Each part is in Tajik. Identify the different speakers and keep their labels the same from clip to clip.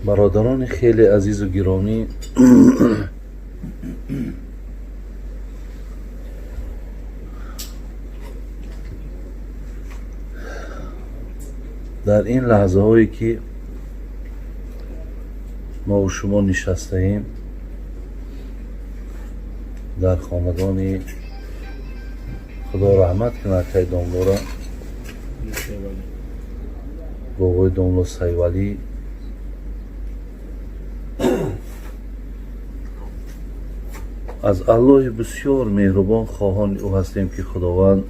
Speaker 1: Бародарони хеле азизу гиромӣ, дар ин лаҳзаҳое ки мо шумо нишастаем дар хонадони Худо раҳмат кунад акай домлора, бобои домло Сайвалӣ, аз Аллоҳи бисёр меҳрубон хоҳони ӯ ҳастем, ки Худованд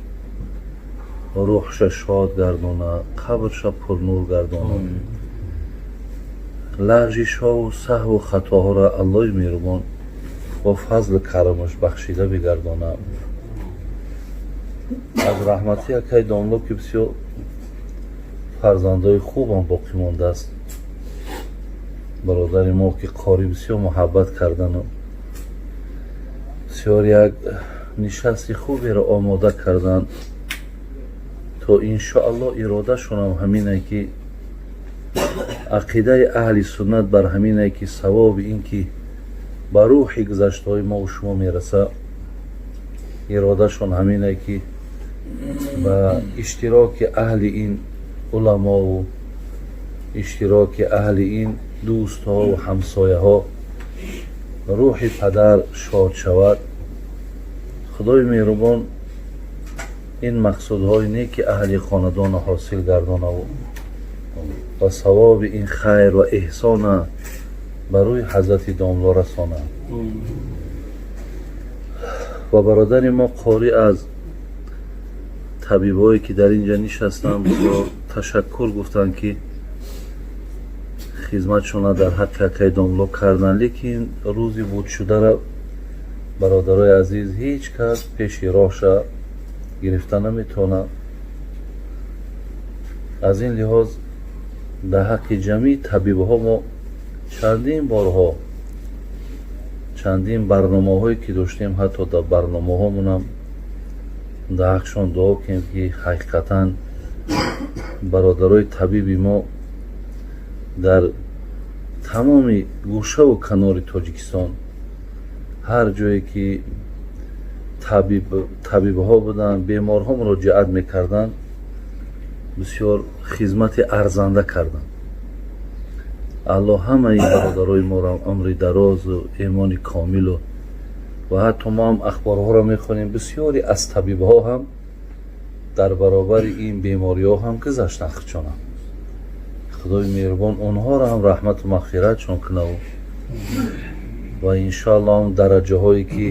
Speaker 1: рӯҳша шод гардона, қабрша пурнур гардона, лағжишҳову саҳву хатоҳоро Аллоҳи меҳрубон бо фазлу карамаш бахшида бигардона. Аз раҳмати акай домло, ки бисёр фарзандои хубам боқӣ мондааст, бародари мо, ки қорӣ бисёр муҳаббат кардану бисёр як нишасти хуберо омода карданд, то иншоаллоҳ иродашонам ҳамине, ки ақидаи аҳли суннат бар ҳамине, ки савоби ин ки ба рӯҳи гузаштаҳои мо шумо мераса, иродашон ҳамине, ки ба иштироки аҳли ин уламову иштироки аҳли ин дӯстҳову ҳамсояҳо рӯҳи падар шод шавад. Худои меҳрубон ин мақсудҳои неки аҳли хонадонро ҳосил гардонаву ва савоби ин хайр ва эҳсона ба рӯи ҳазрати домло расона. Ва бародари мо қорӣ аз табибое, ки дар ин ҷа нишастанд, бисёр ташаккур гуфтанд, ки хизматшона дар ҳаққи акай домло карданд. Лекин рӯзи вудшудара, бародарои азиз, ҳеҷ кас пеши роҳша гирифта наметавонад. Аз ин лиҳоз дар ҳаққи ҷамъи табибҳо мо чандин борҳо, чандин барномаҳое ки доштем, ҳатто дар барномаҳомонам дар ҳақшон дуо кунем, ки ҳақиқатан бародарои табиби мо дар тамоми гӯшаву канори Тоҷикистон, ҳар ҷое ки табибҳо буданд, беморҳо муроҷиат мекарданд, бисёр хизмати арзанда карданд. Аллоҳ ҳамаи бародарои моро умри дарозу имони комилу ва ҳатто мо ҳам ахборҳоро мехонем, бисёре аз табибҳо ҳам дар баробари ин бемориҳо ҳам гузаштанд худшона. Худои меҳрубон онҳоро ҳам раҳмату мағфиратшон кунаву ва иншоаллоҳ он дараҷаҳое ки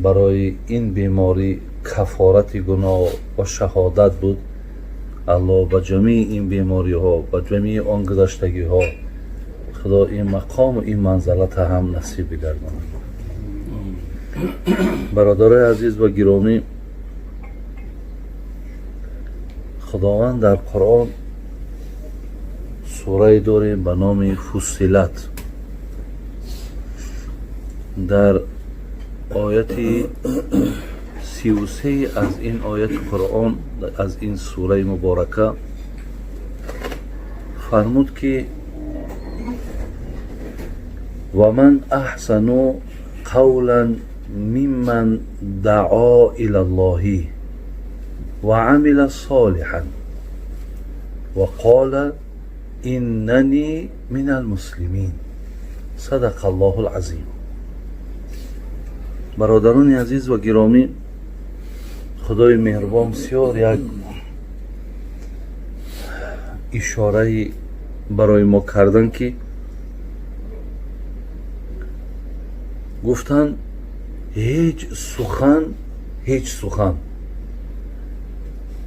Speaker 1: барои ин беморӣ кафорати гуноҳ ва шаҳодат буд, Аллоҳ ба ҷамии ин бемориҳо, ба ҷамии он гузаштагиҳо Худо ин мақому ин манзалата ҳам насиб бигардонад. Бародарои азиз ва гиромӣ, Худованд дар Қуръон сурае дорем ба номи Фуссилат. Дар ояти 33 аз ин ояти Қуръон, аз ин сураи муборака фармуд, ки: «Ва ман аҳсану қавлан мимман даъо ила Аллоҳи ва амила солиҳан ва қола иннани минал муслимин». Садақа Аллоҳу лазим. Бародарони азиз ва гиромӣ, Худои меҳрубон бисёр як ишораи барои мо кардан, ки гуфтанд: ҳеҷ сухан, ҳеҷ сухан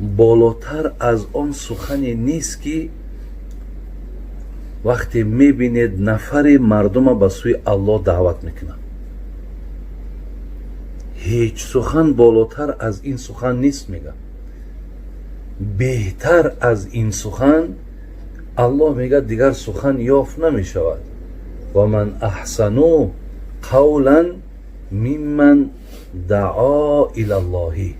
Speaker 1: болотар аз он сухане нест, ки вақте мебинед нафаре мардума ба сӯи Аллоҳ даъват мекунад. Ҳеҷ сухан болотар аз ин сухан нест, мега, беҳтар аз ин сухан, Аллоҳ мегӯяд, дигар сухан ёфт намешавад. «Ва ман аҳсану қавлан мимман даъо илаллоҳи».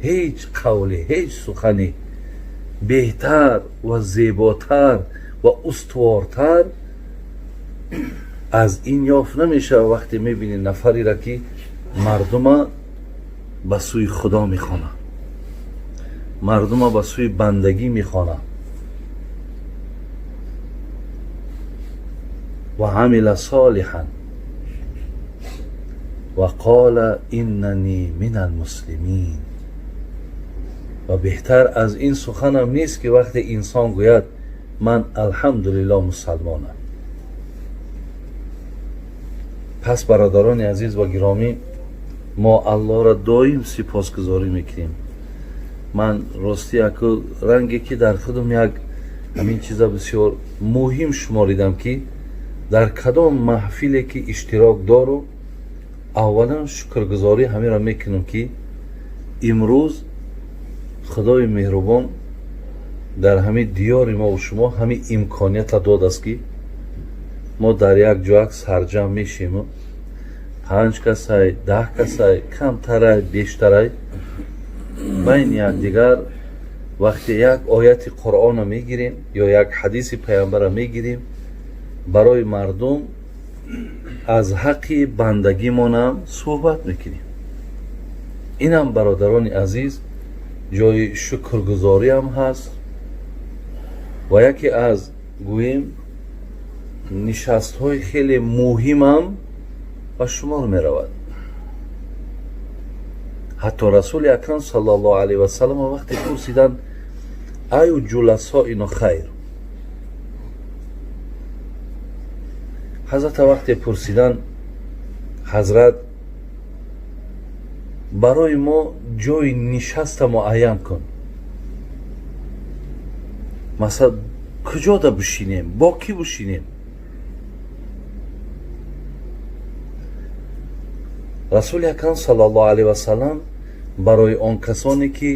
Speaker 1: Ҳеҷ қавле, ҳеҷ сухане беҳтар ва зеботар ва устувортар Аз ин ёфт намешавад вақте мебинӣ нафареро, ки мардума ба сӯи Худо мехонад, мардума ба сӯи бандагӣ мехонад. Ва амила солиҳан ва қола иннани минал муслимин. Ва беҳтар аз ин суханам нест, ки вақте инсон гӯяд: ман алҳамдулиллоҳ мусалмонам. Пас, бародарони азиз ва гиромӣ, мо Аллоҳро доим сипосгузорӣ мекунем. Ман ростӣ яку ранге, ки дар худам як ҳамин чиза бисёр муҳим шуморидам, ки дар кадом маҳфиле ки иштирок дорум, аввалан шукргузорӣ ҳаминро мекунам, ки имрӯз Худои меҳрубон дар ҳамин диёри мову шумо ҳамин имконията додааст, ки мо дар як ҷояк сарҷамъ мешему 5 касай, 10 касай, камтарай, бештарай, байни якдигар вақте як ояти Қуръонро мегирем ё як ҳадиси паямбарро мегирем, барои мардум аз ҳаққи бандагимонам суҳбат мекунем. Инам, бародарони азиз, ҷои шукргузориам ҳаст ва яке аз, гӯем, нишастҳои хеле муҳимам ба шумор меравад. Ҳатто Расули Акрам саллаллоҳу алайҳи васаллам вақте пурсиданд: аю ҷуласоино хайр, ҳазрата вақте пурсиданд: ҳазрат, барои мо ҷои нишаста муайян кун, масалан, куҷода бишинем, бо кӣ бишинем, Расули Акрам саллаллоҳу алайҳи васаллам барои он касоне, ки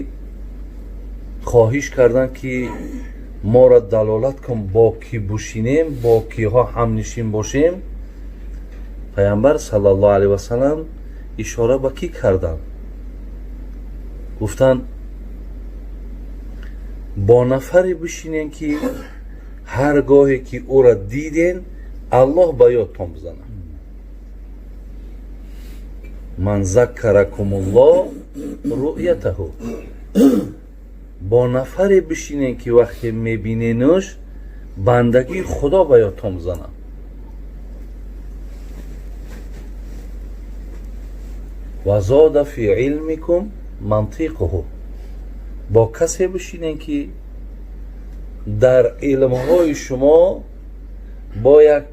Speaker 1: хоҳиш карданд, ки моро далолат кун, бо кӣ бушинем, бо киҳо ҳамнишин бошем, Паямбар саллаллоҳу алайҳи васаллам ишора ба кӣ карданд? Гуфтанд: бо нафаре бишинем, ки ҳар гоҳе ки ӯро диден, Аллоҳ ба ёдтон бизанад. Ман заккаракумуллоҳ руъятаҳу. Бо нафаре бишинем, ки вақте мебиненуш, бандагии Худо ба ёдтон бизанад. Ва зода фи илмикум мантиқуҳу. Бо касе бишинем, ки дар илмҳои шумо бо як,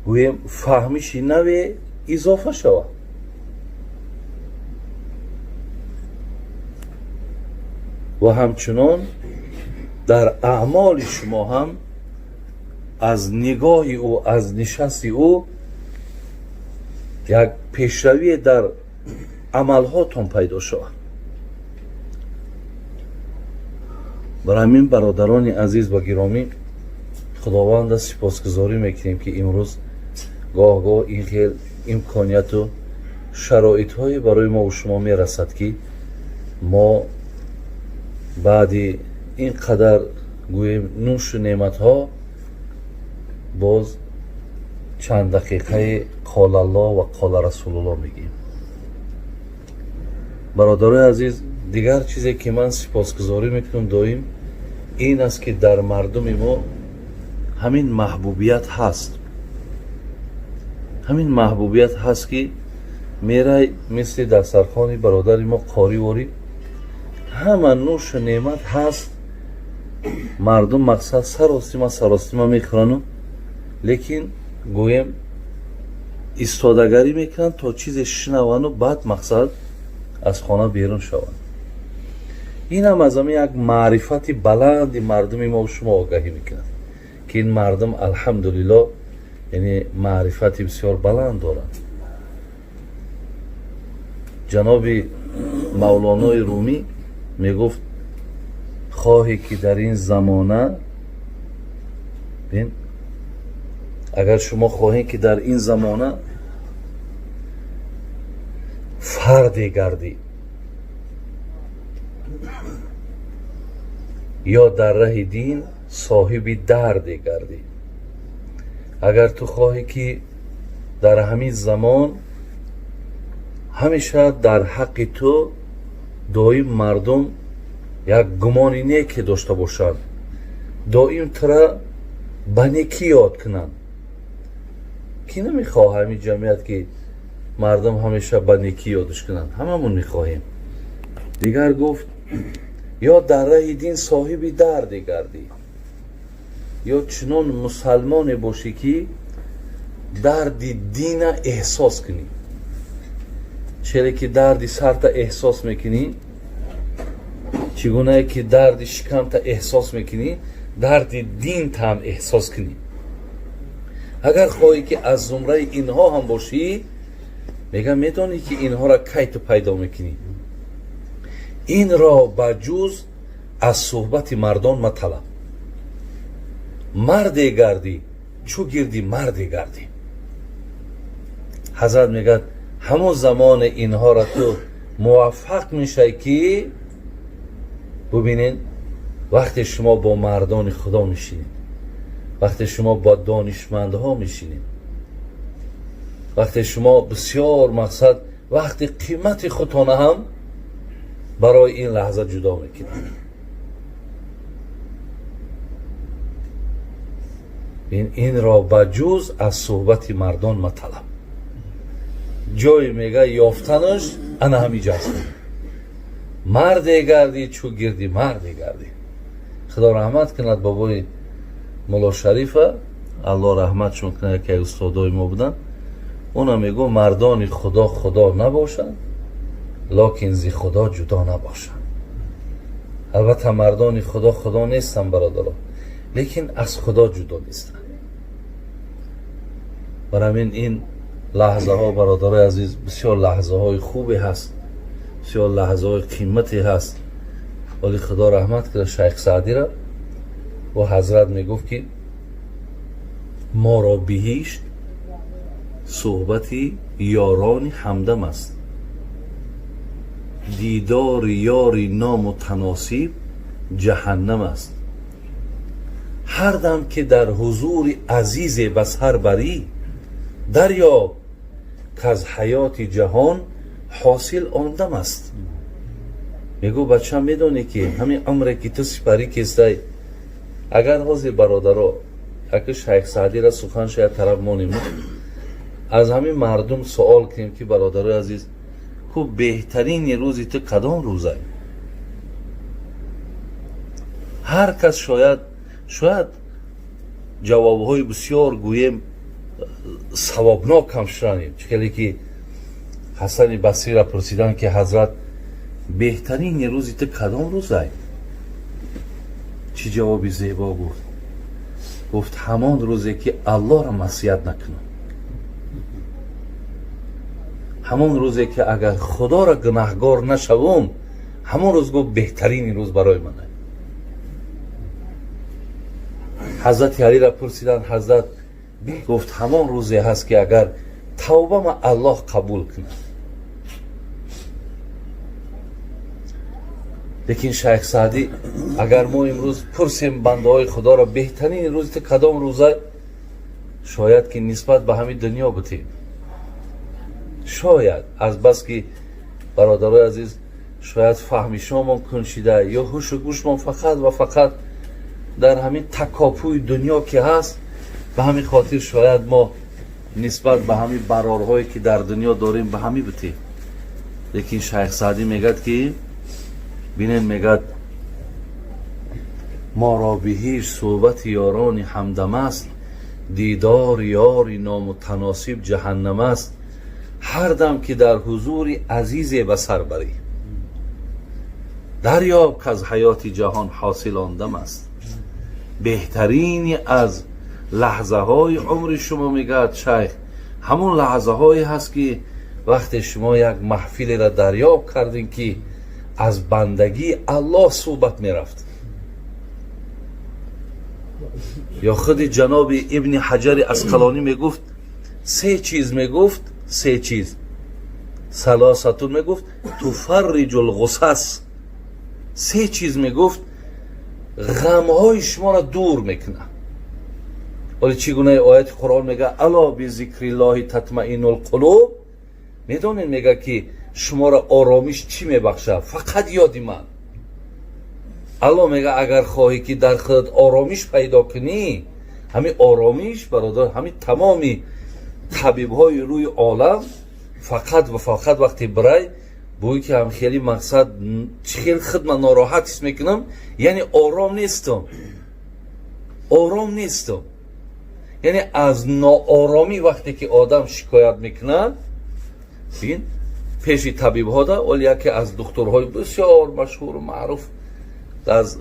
Speaker 1: гӯем, фаҳмиши наве изофа шавад. Ва ҳамчунон дар аъмоли шумо ҳам аз нигоҳи ӯ, аз нишасти ӯ як пешравие дар амалҳотон пайдо шавад. Бар ҳамин, бародарони азиз ва гиромӣ, Худованда сипосгузорӣ мекунем, ки имрӯз гоҳ-гоҳ ин хел имконияту шароитҳое барои мову шумо мерасад, ки мо баъди ин қадар, гӯем, нӯшу неъматҳо боз чанд дақиқаи қолаллоҳ ва қола Расулуллоҳ мегӯем. Бародарои азиз, дигар чизе, ки ман сипосгузорӣ мекунам доим, ин аст, ки дар мардуми мо ҳамин маҳбубият ҳаст, ҳамин маҳбубият ҳаст, ки мерай мисли дастархони бародари мо қориворӣ ҳама нӯшу неъмат ҳаст, мардум, мақсад, саросима саросима мехӯрану, лекин, гӯем, истодагарӣ мекунанд, то чизе шунавану баъд, мақсад, аз хона берун шаванд. Инам аз ҳамин як маърифати баланди мардуми мо шумо огаҳӣ мекунад, ки ин мардум, алҳамдулиллоҳ, яъне маърифати бисёр баланд доранд. Ҷаноби Мавлонои Румӣ мегуфт: хоҳе ки дар ин замона бин, агар шумо хоҳед, ки дар ин замона фарде гардӣ ё дар раҳи дин соҳиби дарде гардӣ. Агар ту хоҳӣ ки дар ҳамин замон ҳамеша дар ҳаққи ту доим мардум як гумони неке дошта бошанд, доим тура ба некӣ ёд кунанд. Кӣ намехоҳад ҳамин ҷамъият ки мардум ҳамеша ба некӣ ёдаш кунанд? Ҳамамон мехоҳем. Дигар гуфт ё дар раҳи дин соҳиби дарде гардӣ, ё чунон мусалмоне бошӣ ки дарди дина эҳсос кунӣ. Чере ки дарди сарта эҳсос мекунӣ, чӣ гунае ки дарди шикамта эҳсос мекунӣ, дарди динта ҳам эҳсос кунӣ. Агар хоҳӣ ки аз зумраи инҳо ҳам бошӣ, мегӯям медонӣ ки инҳоро кай ту пайдо мекунӣ? Инро ба ҷуз аз суҳбати мардон маталаб. Марде гардӣ, чӯ гирди марде гардӣ. Ҳазрат мегӯяд ҳамон замоне инҳоро ту муваффақ мешавӣ ки бубинед вақте шумо бо мардони Худо мешинед, вақте шумо бо донишмандҳо мешинед, вақте шумо бисёр мақсад вақти қимати худтона ҳам барои ин лаҳза ҷудо мекунед. Инро ба ҷуз аз суҳбати мардон маталаб. Ҷое мега ёфтанаш ана ҳамиҷа аст. Марде гардӣ, чӯ гирди марде гардӣ. Худо раҳмат кунад бобои Мулло Шарифа, Аллоҳ раҳматшон кунад, яке аз устодои мо буданд. Уна мегӯ мардони Худо Худо набошанд, локин зи Худо ҷудо набошанд. Албатта мардони Худо Худо нестанд бародаро, лекин аз Худо ҷудо нестанд. Барои ҳамин ин лаҳзаҳо бародарои азиз бисёр лаҳзаҳои хубе ҳаст, бисёр лаҳзаҳои қимате ҳаст. Вале Худо раҳмат кунад Шайх Саъдиро, ӯ ҳазрат мегуфт ки моро биҳишт суҳбати ёрони ҳамдам аст, дидори ёри номутаносиб ҷаҳаннам аст. Ҳар дам ки дар ҳузури азизе ба сар барӣ, дарёб ки аз ҳаёти ҷаҳон ҳосил он дам аст. Мегӯ бача медонӣ ки ҳамин умре ки ту сипарӣ кистай, агар ҳозир бародаро аки Шайх Саъдира сухан шояд тараф монем, аз ҳамин мардум суол кунем ки бародарои азиз, ку беҳтарини рӯзи ту кадом рӯза? Ҳар кас шояд ҷавобҳои бисёр гӯем савобнок ҳам шунавем. Чӣ хеле ки Ҳасани Басрира пурсиданд ки ҳазрат беҳтарини рӯзи ту кадом рӯзай? Чӣ ҷавоби зебо гуфт? Гуфт ҳамон рӯзе ки Аллоҳро масият накунам, ҳамон рӯзе ки агар Худоро гунаҳгор нашавум, ҳамон рӯз гуфт беҳтарини рӯз барои ман. Ҳазрати Алиро пурсиданд, ҳазрат гуфт ҳамон рӯзе ҳаст ки агар тавбама Аллоҳ қабул кунад. Лекин Шайх Саъдӣ агар мо имрӯз пурсем бандаҳои Худоро беҳтарин рӯзи ту кадом рӯза, шояд ки нисбат ба ҳамин дунё бутем. Шояд аз бас ки бародарои азиз шояд фаҳмишомон куншида ё ҳушу гӯшмон фақат ва фақат дар ҳамин такопӯи дунё ки ҳаст, ба ҳамин хотир шояд мо нисбат ба ҳамин барорҳое ки дар дунё дорем ба ҳамин бутем. Лекин Шайх Саъдӣ мегӯяд ки бинед, мегӯяд моро биҳишт суҳбати ёрони ҳамдам аст, дидори ёри номутаносиб ҷаҳаннам аст. Ҳар дам ки дар ҳузури азизе ба сар барӣ, дарёб ки аз ҳаёти ҷаҳон ҳосил он дам аст. Беҳтарини аз лаҳзаҳои умри шумо, мегӯяд шайх, ҳамон лаҳзаҳое ҳаст ки вақте шумо як маҳфилеро дарёб кардем ки аз бандагии Аллоҳ суҳбат мерафт. Ё худи ҷаноби Ибни Ҳаҷари Асқалонӣ мегуфт се чиз, мегуфт се чиз, салосатун мегуфт туфарриҷу лғусас, се чиз мегуфт ғамҳои шуморо дур мекунад. Вале чӣ гунаи ояти Қуръон мега ало бизикриллоҳи татмаиннул қулуб, медонед мега ки шуморо оромиш чӣ мебахшад? Фақат ёди ман. Алло мега агар хоҳӣ ки дар худат оромиш пайдо кунӣ, ҳамин оромиш бародар, ҳамин тамоми табибҳои рӯи олам фақат ва фақат вақте бирай бӯй ки ҳам хеле мақсад чӣ хел худ ман нороҳат ҳис мекунам, яъне ором нестам, ором нестам. Яъне аз нооромӣ вақте ки одам шикоят мекунад, бин пеши табибҳода, оли яке аз духтурҳои бисёр машҳуру маъруф аз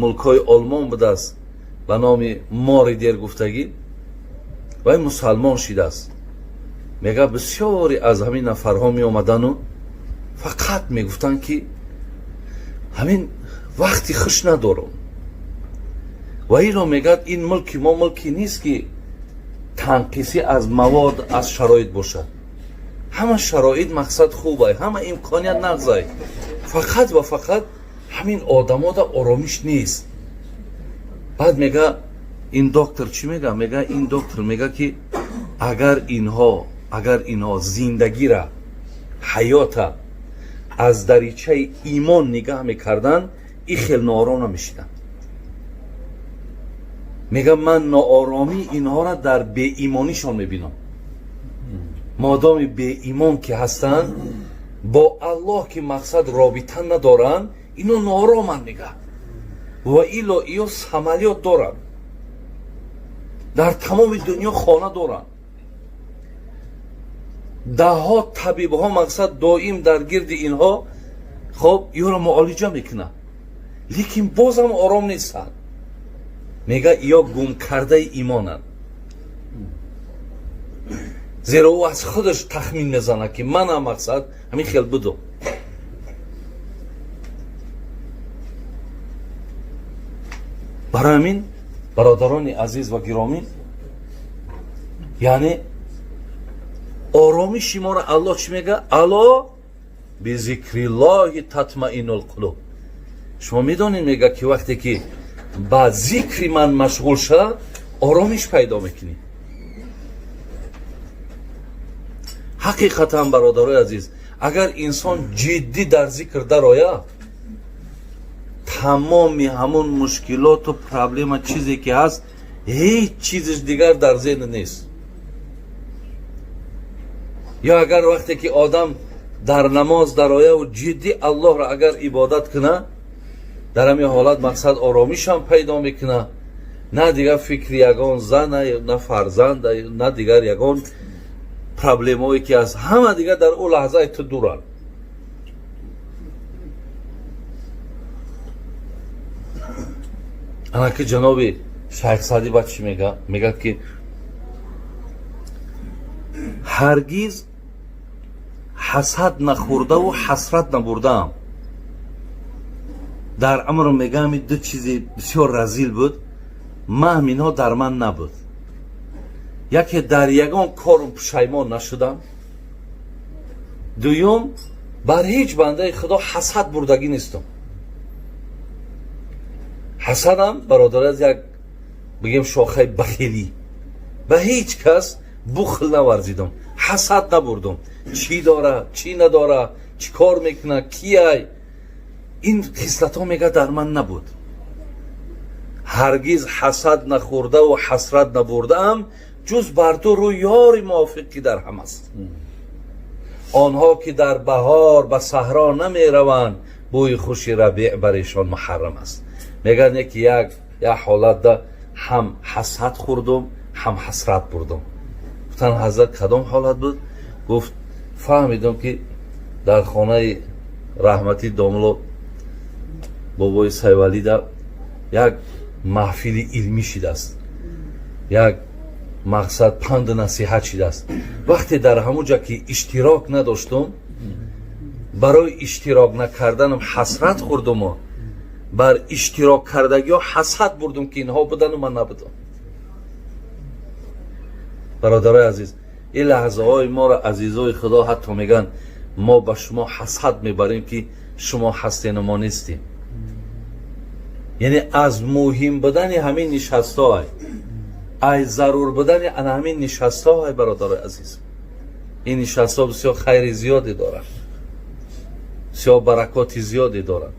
Speaker 1: мулкҳои Олмон будааст ба номи Моридер гуфтагӣ, вай мусалмон шидааст. Мега бисёре аз ҳамин нафарҳо меомадану фақат мегуфтанд ки ҳамин вақти хуш надорам. Ва инро мегӯяд ин мулки мо мулке нест ки танқисӣ аз мавод, аз шароит бошад. Ҳама шароит мақсад хубай, ҳама имконият нағзай, фақат ва фақат ҳамин одамода оромиш нест. Баъд мега ин доктор чӣ мега? Мега ин доктор мега ки агар инҳо зиндагира, ҳаёта аз даричаи имон нигаҳ мекарданд, ин хел ноором намешиданд. Мега ман нооромии инҳоро дар беимонишон мебинам. Модоми беимон ки ҳастанд, бо Аллоҳ ки мақсад робита надоранд, ино ноороманд. Мега ва ило иё самолёт доранд, дар тамоми дунё хона доранд, даҳҳо табибҳо мақсад доим дар гирди инҳо хоб иёро муолиҷа мекунанд, лекин бозам ором нестанд. Мега иё гумкардаи имонанд, зеро ӯ аз худаш тахмин мезанад ки манам мақсад ҳамин хел будум. Барои ҳамин бародарони азиз ва гиромӣ, яъне оромиши моро Аллоҳ чӣ мега? Ало бизикриллоҳи татмаиннул қулуб. Шумо медонед мега ки вақте ки ба зикри ман машғул ша, оромиш пайдо мекунӣ. Ҳақиқатан бародарои азиз, агар инсон ҷиддӣ дар зикр дарояд, тамоми ҳамон мушкилоту проблема чизе ки ҳаст, ҳеҷ чизиш дигар дар зеҳн нест. Ё агар вақте ки одам дар намоз дарояву ҷиддӣ Аллоҳро агар ибодат кунад, дар ҳамин ҳолат мақсад оромишам пайдо мекунад, на дигар фикри ягон зана, на фарзанд, на дигар ягон проблемое ки ҳаст, ҳама дигар дар ӯ лаҳзаи ту дуранд. Анаки ҷаноби Шайх Саъдӣ баъд чӣ мега? Мегӯяд ки ҳаргиз ҳасад нахӯрдаву ҳасрат набурдаам. Дар амрам мегаам ин ду чизи бисёр разил буд, маҳм инҳо дар ман набуд. Яке дар ягон корум пушаймон нашудам, дуюм бар ҳеҷ бандаи худо ҳасад бурдагӣ нестам. Ҳасадам бародар аз як бигем шохаи бахилӣ, ба ҳеҷ кас бухл наварзидам, ҳасад набурдам. Чӣ дора, чӣ надора, чӣ кор мекуна, кияй, ин хислатҳо мега дар ман набуд. Ҳаргиз ҳасад нахӯрдаву ҳасрат набурдаам, ҷуз бар ду рӯй ёри мувофиқ ки дар ҳам аст. Онҳо ки дар баҳор ба саҳро намераванд, бӯи хуши рабеъ бар эшон муҳаррам аст. Мегӯяд не ки як ҳолатда ҳам ҳасад хӯрдум, ҳам ҳасрат бурдум. Гуфтанд ҳазрат кадом ҳолат буд? Гуфт фаҳмидум ки дар хонаи раҳматӣ домло бобои Сайвалида як маҳфили илмӣ шидааст, як мақсад панду насиҳат шидааст. Вақте дар ҳамон ҷа ки иштирок надоштум, барои иштирок накарданам ҳасрат хӯрдуму бар иштирок кардагиҳо ҳасад бурдум ки инҳо будану ман набудам. Бародарои азиз, ин лаҳзаҳои моро азизои худо ҳатто мегӯянд мо ба шумо ҳасад мебарем ки шумо ҳастену мо нестем. Яъне аз муҳим будани ҳамин нишастҳо Ай зарур будани ана ҳамин нишастҳо, ай бародарои азиз, ин нишастҳо бисёр хайри зиёде дорад, бисёр баракоти зиёде дорад.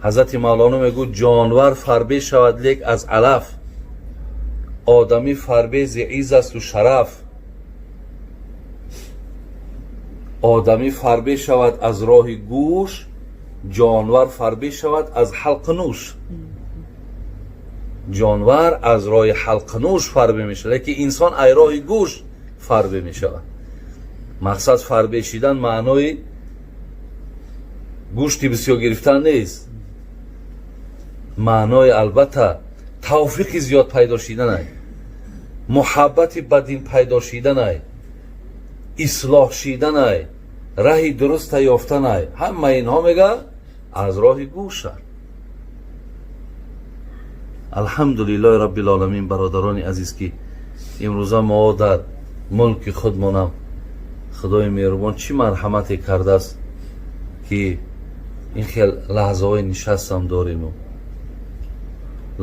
Speaker 1: Ҳазрати Мавлоно мегӯ: ҷонвар фарбе шавад, лек аз алаф, одамӣ фарбе зи изз асту шараф. Одамӣ фарбе шавад аз роҳи гӯш, ҷонвар фарбе шавад аз ҳалқу нӯш. Ҷонвар аз роҳи ҳалқу нӯш фарбе мешавад, лекин инсон ай роҳи гӯш фарбе мешавад. Мақсад фарбе шидан маънои гӯшти бисёр гирифтан нест, маънои албатта тавфиқи зиёд пайдо шиданай, муҳаббати ба дин пайдо шиданай, ислоҳ шиданай, раҳи дуруста ёфтанай. Ҳама инҳо, мега, аз роҳи гӯша. Алҳамдулиллоҳи раббил оламин. Бародарони азиз, ки имрӯза мо дар мулки худмонам, Худои меҳрубон чӣ марҳамате кардааст, ки ин хел лаҳзаҳои нишастам дориму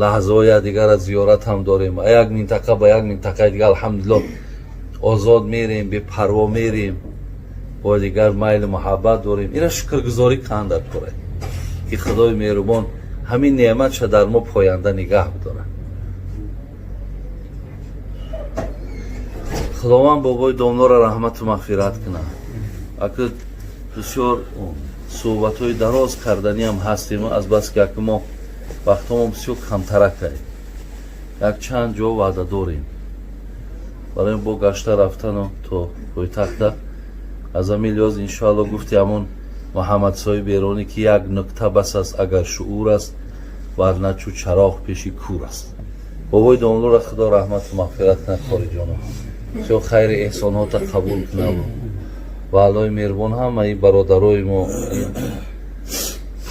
Speaker 1: лаҳзаҳои якдигара зиёратам дорем. Як минтақа ба як минтақаи дигар, алҳамдулиллоҳ, озод мерем, бепарво мерем, бо дигар майлу муҳаббат дорем. Ина шукргузорӣ кан дар кора, ки Худои меҳрубон ҳамин неъматша дар мо поянда нигаҳ бидорад. Худованд бобои домлоро раҳмату мағфират кунад. Ака, бисёр суҳбатҳои дароз карданиам ҳастем, азбаски ака мо вақтҳомо бисёр камтаракай, як чанд ҷо ваъда дорем барои бо гашта рафтану то пойтахта. Аз ҳамин лиҳоз, иншоалло, гуфти ҳамон Муҳаммадсоҳиби Эронӣ, ки як нукта бас аст, агар шуур аст, варна чу чароғ пеши кур аст. Бобои домлоро Худо раҳмату мағфират кунад, қориҷоно, бисёр хайри эҳсонҳота қабул кунад ва Аллоҳи меҳрубон ҳамаи бародарои мо,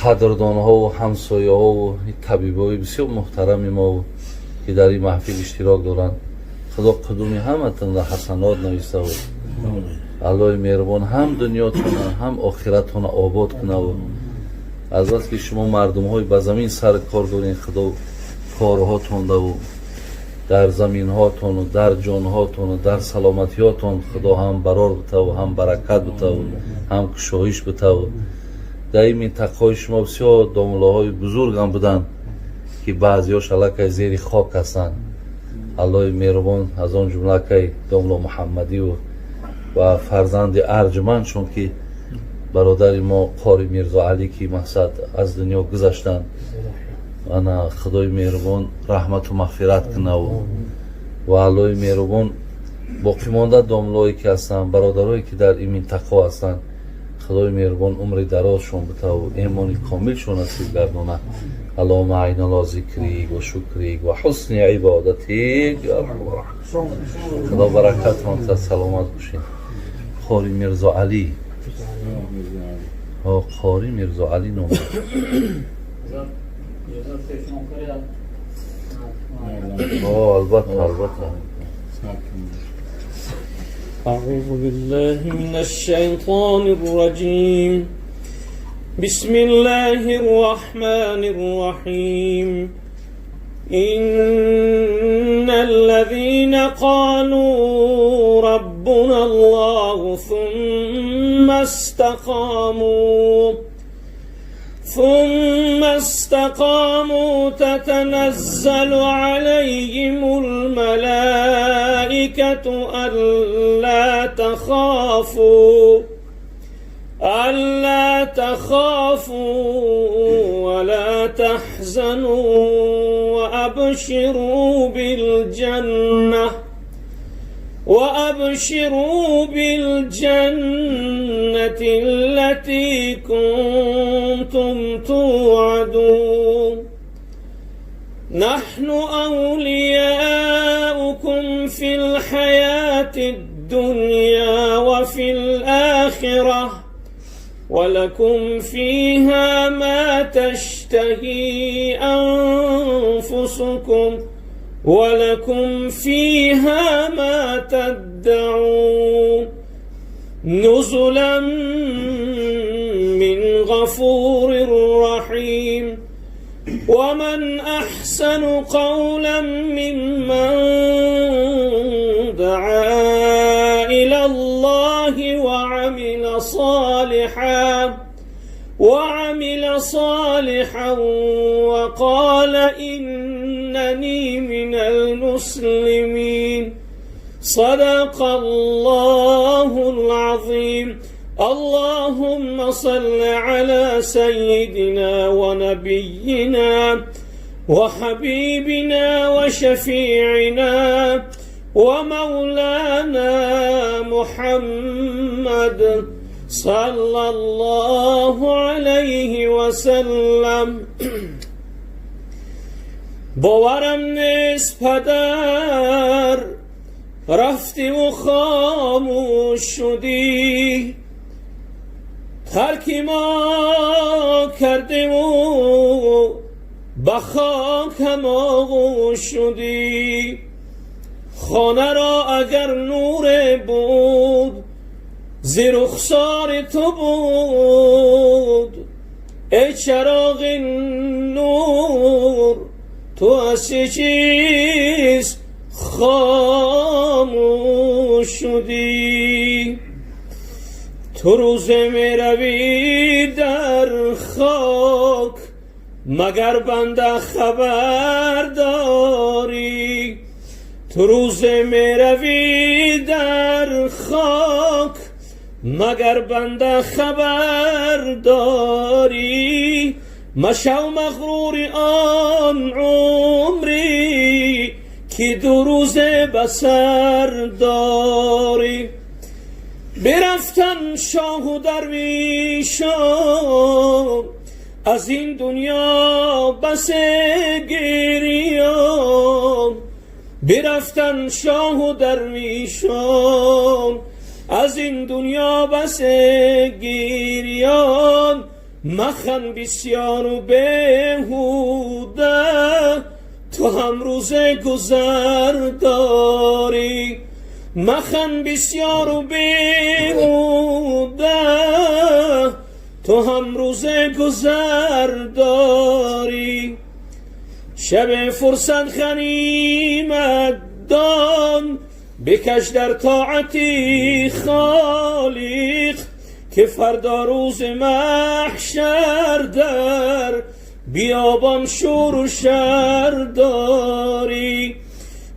Speaker 1: қадрдонҳову ҳамсояҳову табибои бисёр муҳтарами мо, ки дар ин маҳфил иштирок доранд, Худо қудуми ҳаматонро ҳасанот нависаву Аллоҳи меҳрубон ҳам дунётона, ҳам охиратона обод кунаву аз бас ки шумо мардумҳои ба замин сар кор дорен, Худо корҳотондаву дар заминҳотону дар ҷонҳотону дар саломатиҳотон Худо ҳам барор бутаву, ҳам баракат бутаву, ҳам кушоиш бутаву. Дар ин минтақаҳои шумо бисёр домулоҳои бузургам буданд, ки баъзеҳош аллакай зери хок ҳастанд. Аллоҳи меҳрубон, аз он ҷумла акай домуло Муҳаммадиву ва фарзанди арҷумандшон, ки бародари мо қори Мирзоалӣ, ки мақсад аз дунё гузаштанд, ана Худои меҳрубон раҳмату мағфират кунаву ва Аллоҳи меҳрубон боқимонда домлое ки ҳастанд, бародарое ки дар ин минтақаҳо ҳастанд, Худои меҳрубон умри дарозшон бутаву эмони комилшон насиб гардона. Аллоҳума аъинна ала зикрик ва шукрик ва ҳусни ибодатик. Худо баракатон та, саломат бошед. Қори Мирзоалӣ, қори Мирзоалӣ ном. Албатта, албатта.
Speaker 2: أعوذ بالله من الشيطان الرجيم. بسم الله الرحمن الرحيم. إن الذين قالوا ربنا الله ثم استقاموا تتنزل عليهم الملائكة ألا تخافوا ولا تحزنوا وأبشروا بالجنة التي كنتم توعدون. نحن أولياؤكم في الحياة الدنيا وفي الآخرة ولكم فيها ما تشتهي أنفسكم ولكم فيها ما تدعون نزلا من غفور رحيم. ومن أحسن قولا ممن دعا إلى الله وعمل صالحا وقال إنني من المسلمين. صدق الله العظيم. اللهم صل على سيدنا ونبينا وحبيبنا وشفيعنا ومولانا محمد صلى الله عليه وسلم. باورم نیست پدر، رفتی و خاموش شدی، ترک ما کردی و به خاک هم آغوش شدی. خانه را اگر نور بود، ز رخسار تو بود. ای چراغ نور، تو از چه چیز خاموش شدی؟ تو روز میروی در خاک، مگر بنده خبر داری؟ تو روز میروی در خاک، مگر بنده خبر داری؟ مشو مغرور آن عمری که دو روز بسر داری. برفتن شاه و درویشان از این دنیا بس گریان. برفتن شاه و درویشان از این دنیا بس گریان. مخند بسیار و بیهوده، تو هم روز گذر داری. مخند بسیار و بیهوده، تو هم روز گذر داری. شب فرصت غنیمت دان، بکش در طاعتی خالق، که فردا روز محشر در بیابان شور و شر داری.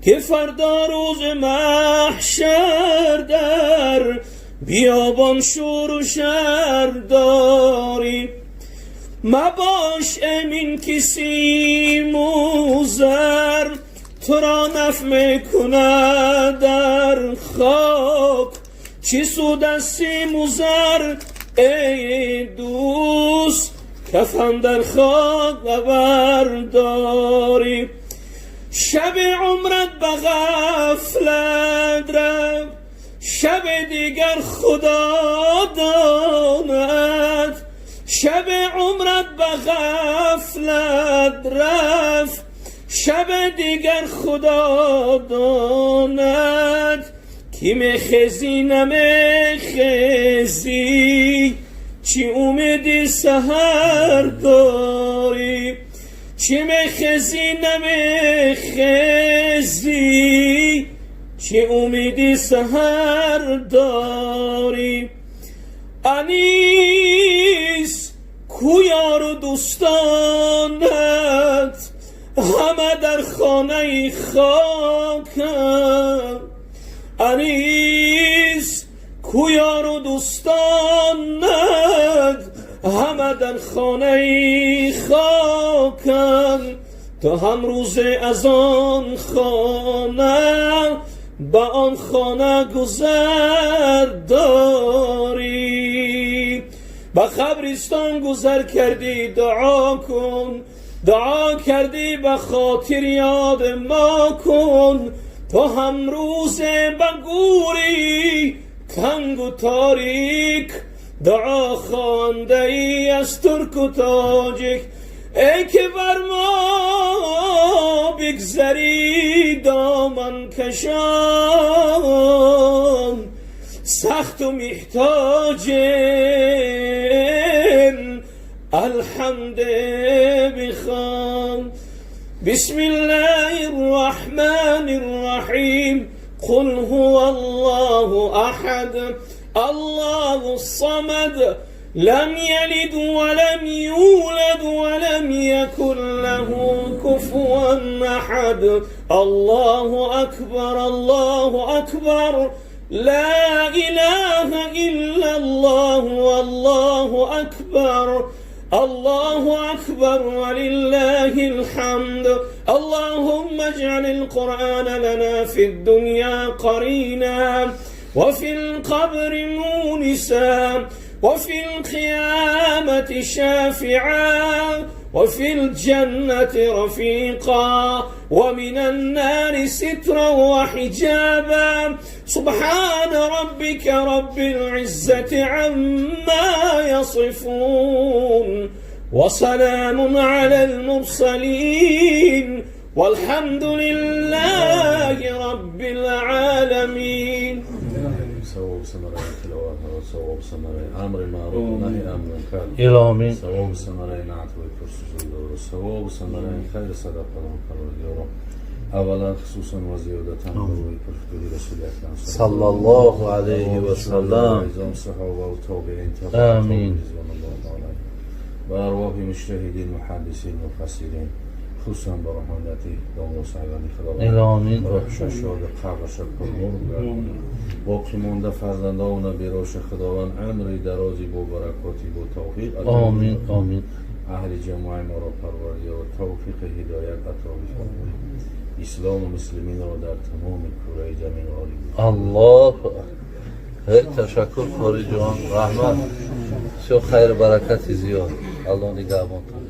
Speaker 2: که فردا روز محشر در بیابان شور و شر داری. مباش امین که سیم و زر تو را نفع میکند در خاک. چی سود از سیم و زر ای دوست، کفن در خاک برداری. شب عمرت به غفلت رفت، شب دیگر خدا داند. شب عمرت به غفلت رفت، شب دیگر خدا داند. کی میخیزی نمیخیزی، چی امیدی سحر داری؟ چی میخیزی نمیخیزی، چی امیدی سحر داری؟ انیس، کو یار و دوستانت؟ همه در خانه خاکند. انیس، کو یار و دوستانت؟ همه در خانه خاکند. تو هم روز از آن خانه به آن خانه گذر داری. به قبرستان گذر کردی دعا کن، دعا کردی به خاطر یاد ما کن. تو هم روز به گوری تنگ و تاریک، دعا خوانده ای از ترک و تاجیک. ای که بر ما بگذری دامن کشان، سخت و محتاجیم، الحمد بخوان. بسم الله الرحمن الرحيم. قل هو الله أحد، الله الصمد، لم يلد ولم يولد ولم يكن له كفوا أحد. الله أكبر، الله أكبر، لا إله إلا الله، والله أكبر، الله أكبر، ولله الحمد. اللهم اجعل القرآن لنا في الدنيا قرينا، وفي القبر مونسا، وفي القيامة شافعا، وفي الجنة رفيقا، ومن النار سترا وحجابا. سبحان ربك رب العزة عما يصفون، وسلام على المرسلين، والحمد لله رب العالمين.
Speaker 3: Савоб самараи тиловатҳо, савоб самараи амри маъруф, наҳи ан мункар,
Speaker 1: Иломин.
Speaker 3: савоб самараи наътҳои пурсусудору, савоб самараи хайри садақалон, Парвардигоро, аввалан, хусусан ва зиёдатан барои пурфутуҳи Расули Акрам
Speaker 1: Саллаллоҳу алайҳи васаллам.
Speaker 3: Изом, саҳоба ва тобеин,
Speaker 1: Амин.
Speaker 3: ва арвоҳи муҷтаҳидин, муҳаддисин, муфассирин, хусусан ба рӯҳонияти домло Саидали Худованд
Speaker 1: Иломин.
Speaker 3: рӯҳша шоду, қабрша пурнур гардонад, боқӣ монда фарзандону набироша Худованд амри дарози бо баракоти, бо тавфиқ ато.
Speaker 1: Омин, омин.
Speaker 3: Аҳли ҷамоаи моро, Парвардигоро, тавфиқи ҳидоят ато бифармоед, ислому муслиминро дар тамоми кураи замин ғолиб.
Speaker 1: Аллоҳу акбар. Ташаккур, қориҷон, раҳмат. Бисёр хайру баракати зиёд, Аллоҳ нигаҳбонтон.